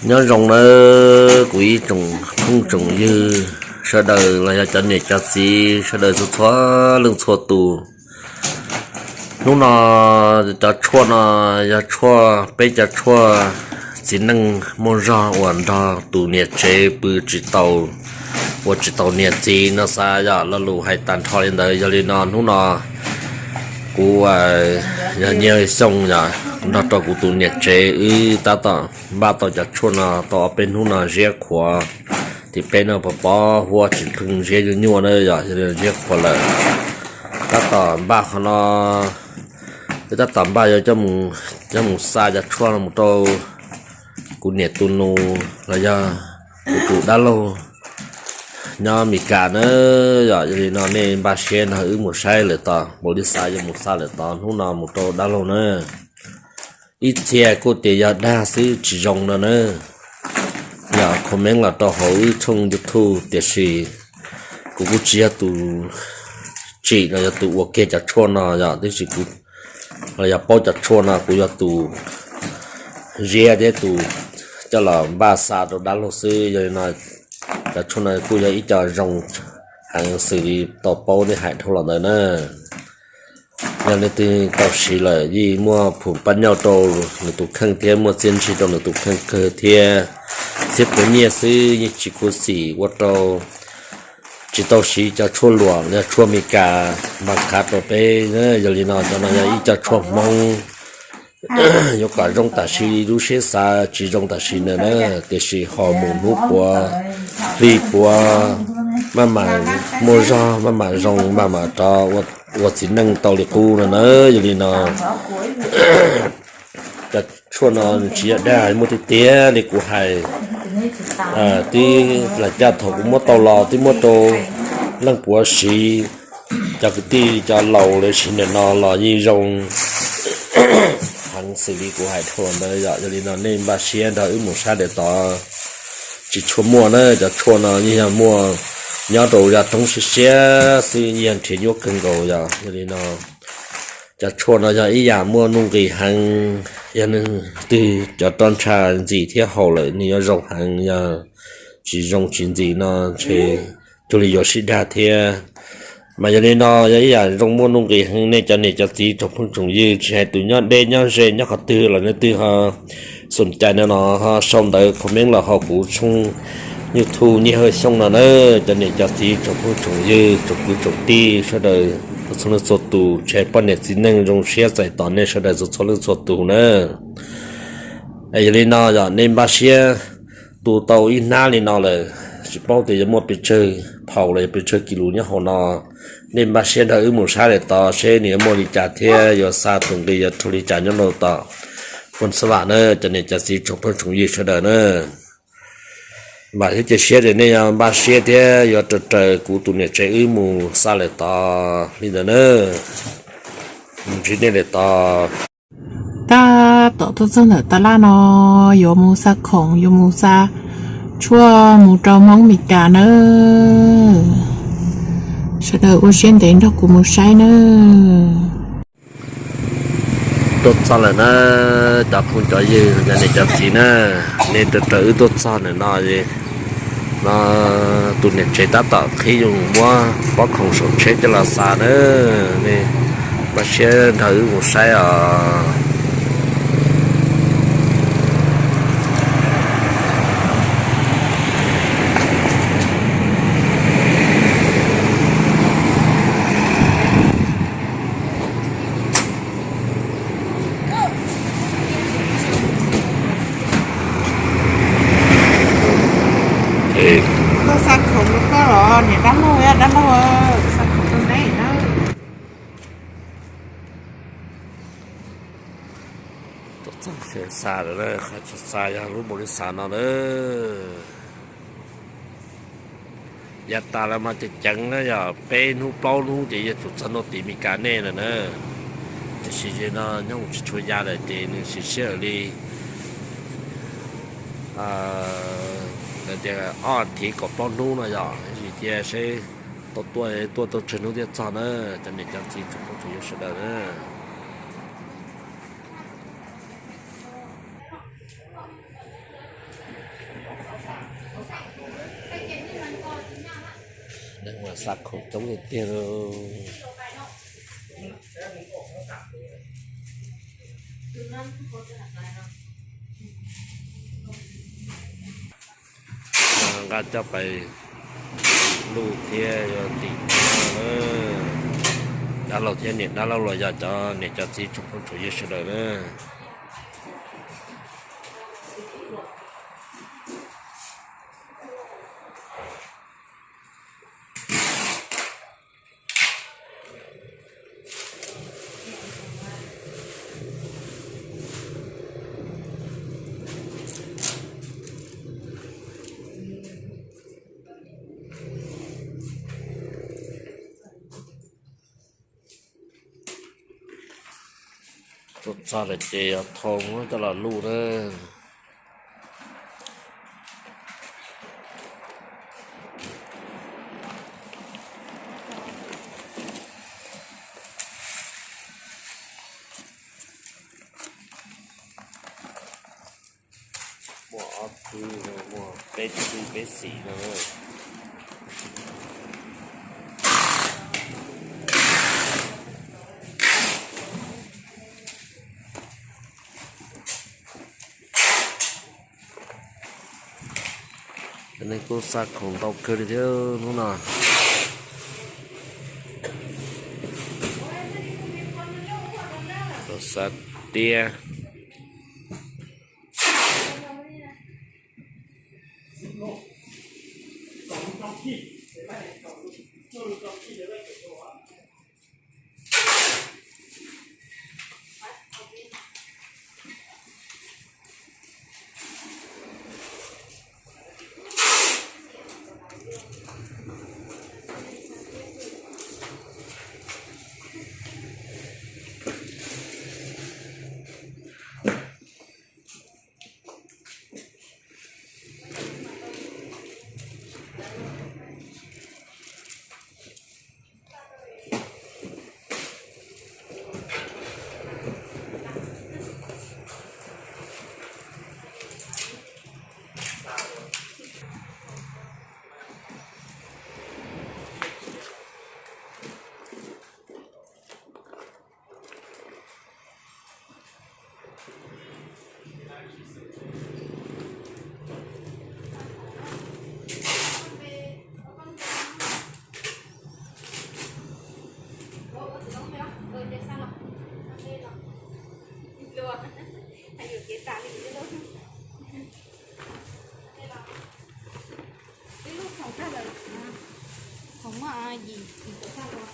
Nyob zoo nawb kuv ib tsoom phooj tsoom ywg sawv daws los yog cov niam cov txiv sawv daws txhua txhua leej txhua tus. Hnub no cov tshuaj no yog tshuaj, peb cov tshuaj txiv neej muaj zog uas nrog tus niam tsev pw tsis tau, ua tsis tau niam txiv no xav yog lo lus hais tag nrho li ntawd. Yog li no hnub no kuv yog Nyiaj Xyooj yog nrog rau kuv tus niam tsev wb tab tom npaj tau cov tshuaj no tau ob peb hnub no ziab qhuav. Tim peb no pos pov huab tsis pheej ziab nyuaj nyuaj na yog, yog li ziab qhuav lawm. Tab tom npaj qhov no, wb tab tom npaj yuav coj mus xa cov tshuaj no mus rau kuv niam tus nus los yog kuv tus dab laug nyob Mes Kas na yom. Yog li no nej npaj siab nrog wb mus saib lawm tod, npaum li xav yuav mus xa lawm tod hnub no mus rau dab laug na. Ib txhia kuj tias yog dag xwb tsis zoo no na, yog comment los rau hauv wb tshooj YouTube, tiam sis kuv kuj tsis yog tus tsim los yog tus ua kiag cov tshuaj no yom, tiam sis kuv los yog paub cov tshuaj no kuv yog tus ziab thiab tus coj los npaj xa rau dab laug xwb. Yog li no cov tshuaj no kuj yog ib co zoo heev xws li tau paub nej hais dhau los ntawd na. Yog leej twg tau siv lawm yeej muaj phum pab nyauj rau nws tus kheej thiab muaj txiaj ntsig rau nws tus kheej kawg thiab. Txhiab puav nyiaj xwb yeej tsis khuv xim ua rau tsis tau siv cov tshuaj luam, yog tshuaj Mes Kas npaj khav rau peb. Yog li no cov no yog ib co tshuaj Hmoob yuav kom zoo tam sim lub siab xav tsis zoo tam sim no na, tiam sis ho mus hnub puav hli puav maj mam muaj zog, maj mam zoo, maj mam rov ua txiv neej tau li qub no na. Yog li no cov tshuaj no nws tsis yog dag, muaj tiag tiag li kuv hais. Twb lam caj thaum kuv muab tau los twb muab rau leej puav siv, cov kwv tij cov laus lawv siv ntawm no los yeej zoo heev xws li kuv hais dhau ntawd yom. Yog li no nej npaj siab nrog wb mus saib daim tod, tsis tshua muaj na, cov tshuaj no yeej yog muaj nyob rau yam roob siab siab xwb, yeej yog nrhiav nyuaj kawg nkaus yom. Yog li no cov tshuaj no yog ib yam muaj nuj nqis heev, yog leej twg cov roj ntsha ntxim thiab haus lawm nws yuav zoo heev, yog tsis zoo tsis ntxim no ntshe cuag li yuav sib dag thiab. Mas yog li no yog ib yam zoo muaj nuj nqis heev, nej cov niam cov txiv tsoom phooj tsoom ywg tsis hais tus nyob deb nyob ze nyob qhov twg los leej twg ho xoom cai no no ho sau ntawv comment los hauv kuv tshooj YouTube Nyiaj Hawj Xyooj no na. Cov niam cov txiv tsoom phooj tsoom ywg tsoom kwv tsoom tij sawv daws txhua leej txhua tus, ntshe poj niam txiv neej zoo siab txais tos nej sawv daws txhua txhua leej txhua tus na. Yog li no yog nej npaj siab tu tau ib hnab li no lawm, tsis paub tias yuav muaj pes tsawg phaum los yog pes tsawg kis lus nyob hauv no. Nej npaj siab nrog wb mus saib daim tod seb nws yuav muaj li cas thiab yuav xa tus nqi yuav raug li cas nyob rau tom Phoos Xab Vam na, cov niam cov txiv tsoom phooj tsoom ywg sawv daws na. Vam thiab cia siab tias nej yuav npaj siab thiab yuav raws raws kuv tus niam tsev wb mus xa lawm tod li ntawd na. Mus ntsib nej lawm tod. Tab tom tuaj txog ntawm tas laj no, yuav mus xa khoom, yuav mus xa tshuaj mus rau Hmoob Mes Kas nawb. Sawv daws ua siab ntev nrog kuv mus saib nawb. Tuaj txog lawm na, cov phooj cov ywg, cov niam cov txiv na, nej raws raws wb tuaj txog ntawm no, no tus niam tsev tab tom qhib yus muab pob khoom saum tsheb coj los xa na, nej npaj siab nrog wb mus saib os. Tuaj xa khoom rau koj los niam dab laug, dab laug, xa khoom rau neb na. Tuaj txog xav lawm, qhov tsis xa yog lub npaum li xav no na. Yav tas los mas ceev ceev na, yog peb hnub plaub hnub ces yuav tsum txog ntua tim Mes Kas nej lawm na. Tiam sis no nyob mus tsis tshua ya lawm ces nws siv sij hawm li tias ob thiv kaum plaub hnub no yog, ib ntsis cia seb tau tuaj, tuaj tau tsawg hnub thiaj txog na, cov niam cov txiv tsoom phooj tsoom ywg sawv daws na. Neeg mas xa khoom coob tiag tiag li. Nqa coj pais luj thiab yuav tim no. Dab laug thiab niam dab laug los yog cov niam cov txiv tsoom phooj tsoom ywg sawv daws na. Tuaj txog lawm ces yog thau muab coj los luj na. Muaj ob tug, muaj peb tug peb xim no. Cov neeg kuj xa khoom ntau kawg li thiab hnub no. Xa tiab. Ib lub khoom tag lawm, khoom muaj yim yim caum tag lawm.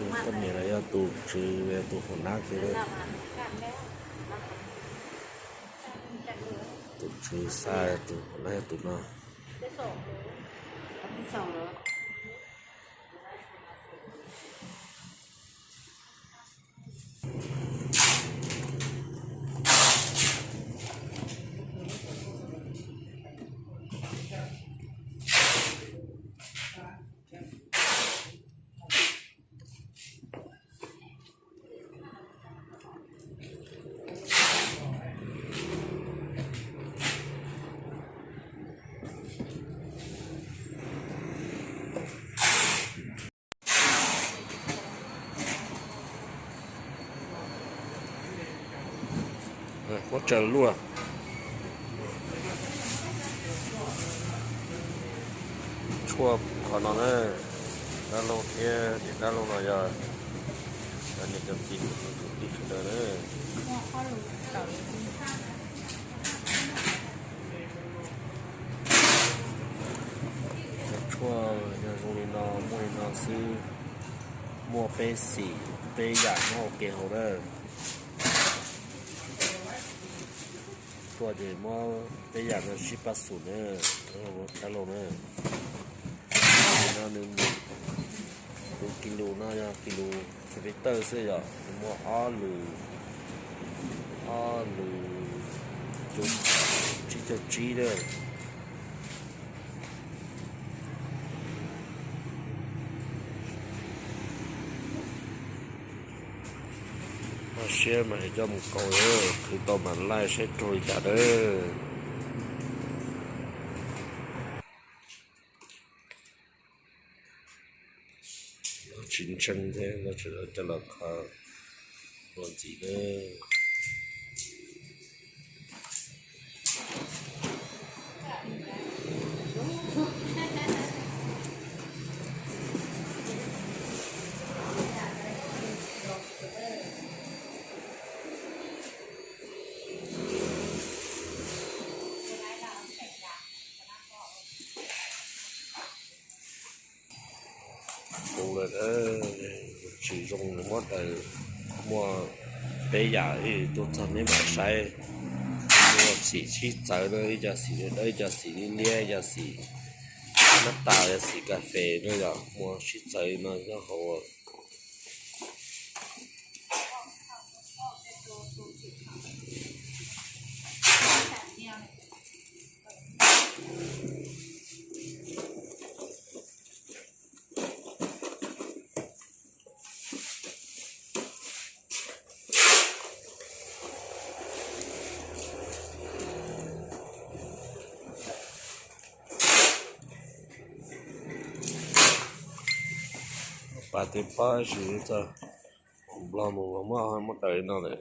Tus poj niam los yog tus tswv, tus hauv nab kiag. Tus tswv xa, tus hauv nab yog tus no. Muab tsaws luaj. Tshuaj qhov no na, dab laug thiab niam dab laug no yog niam cov txiv kwv tij sawv daws na. Cov tshuaj yog zoo li no, muaj li no xwb, muaj peb xim, peb yam nyob ua ke hauv na. Tshuaj ces muab peb yam no sib pab xum na, dab laug na. No nws mus, tus kis lus no yog kis lus xav peb tawj xwb yom, nws muaj ob lus, ob lus tsib caug tsib na. Siab mas coj mus kaus, khwv tau mas laij saib raug li cas dab. Tsis ntseeg thiab, coj los kho ua ntxiv na. Kuv tsis zoo, muab daws, muaj peb yam tuaj txog neb mam saib. Muaj xim sib txawv na, ib co xim dawb, ib co xim liab liab, ib co xim nab tas, ib co xim kas fes na yom, muaj sib txawv no nyob hauv. Pas twb pob sis txog nplog mus muab muab daws li no lawm.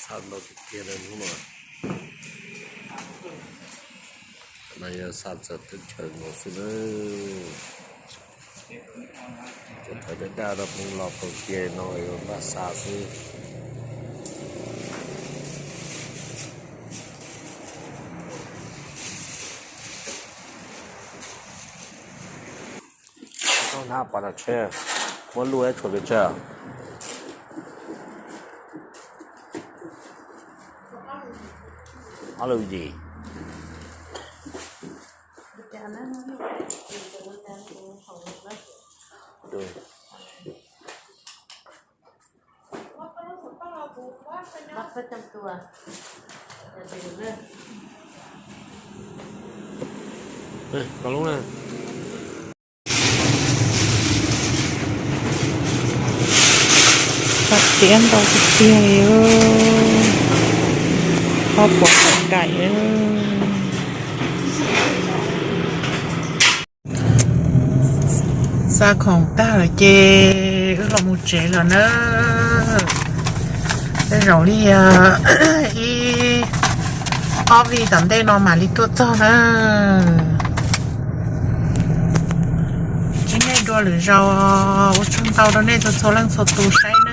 Xa ntau tiag tiag li hnub no. No yog xa txawv teb chaws no xwb na. Cov thawv daj daj rau phoov los paus kiag no yuav npaj xa xwb. Koj hnab pas los tsheb, muab luj ib tshuav pes tsawg? Ob lub yim. Koj lub na. Txiav ntau tiag tiag li, ob puas kaum daim. Xa khoom tag lawm ces wb los mus tsev lawm na. Tej zaum li ib ob vij tom ntej no mam li tuaj txog na. Ntsib nej dua lwm zaus, ua tsaug ntau rau nej txhua txhua leej txhua tus saib.